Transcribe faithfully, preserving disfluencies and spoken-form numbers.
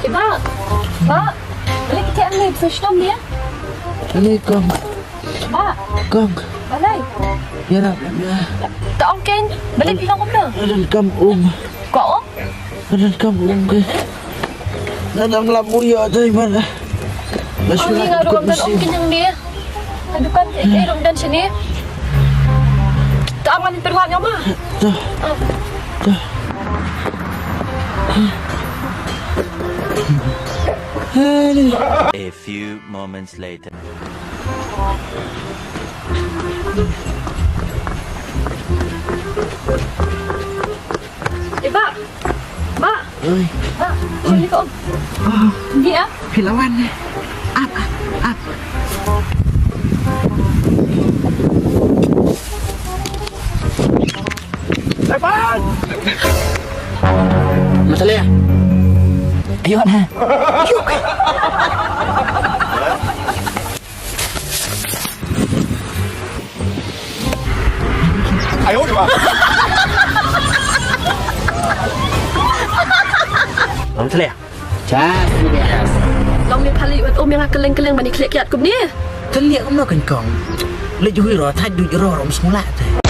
Ba, ba, balei ki thiah hangne, phi sngewsih ne? Balei kong? Ba, kong. Balei? Ïarap ïa. Ta ong kein, balei phi long kumno? Ka donkam um. Ka ong? Ka donkam um ke. Nga dang lap buri ïa tai ban. Ong ni nga ruh ngam don um kein hangne. Ka dukan eh ruh ngam don shane. Ta ong ngan pyrshah ïa ma. Ta. Ta. A few moments later. Eh, ba. Ba. Oi. Ba. Sini ko. Oh. Dia. Phi la wan. Ap, ap, ap. Matalia. Ayo ha. Ayo ha. Matalia. Chas, yes. Long ni phali wat um ïa nga kylleng kylleng ban ïa khlieh kiat kumne. Khlieh kumno kein kong. Leit hui ro thait duh ro rom sngula te.